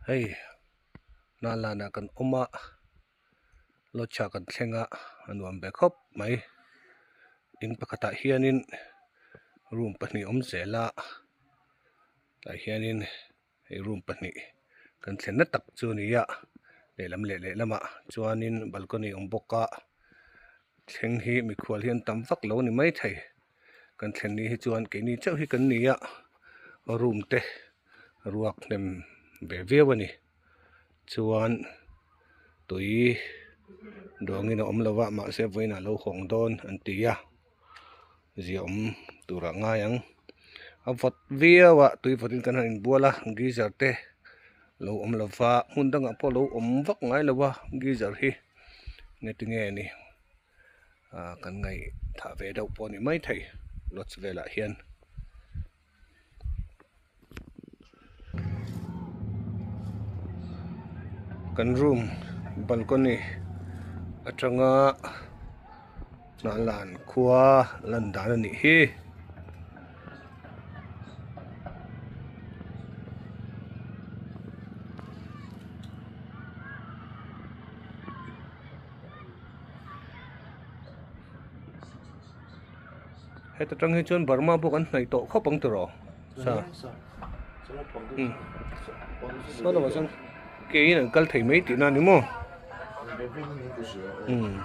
Hei Hnahlanah kan awm a lodge ah kan thleng a a nuam ve khawp mai in pakhatah hianin room pahnih a awm zel a tah hianin hei room pahnih kan thlenna tak chu a ni a lehlam leh lehlamah chuanin balcony a awm bawk a thleng hi mikhual hi an tam vak lo a ni maithei kan thlen ni hi chuan keini chauh hi kan ni a room te ruak hnem ve viau a ni chuan tui duangin a awm lo va mahse vawiinah a lo hawng dawn an ti a ziahawm turah a ngai ang a vawt viau a tui vawtin kan han inbual a geyser te lo awm lo va hmun dangah pawh lo awm vak ngai lo a geyser hi nge tinge ni ah kan ngaihthah ve deuh pawh a ni maithei lodge velah hian. Kan room balcony atanga hnahlan khua lan dan a nih hi. Heta tang hi chuan Burma pawh kan hnaih tawh khawp ang tiraw sa umm saw lamah chuan ke in an kal thei mai tihna a ni maw umm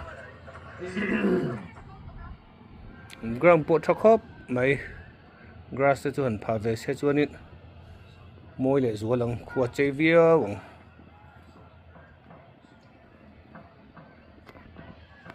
ground pawh tha khawp mai grass te chu han phah ve se chuanin mawi leh zual ang khua chei viau ang.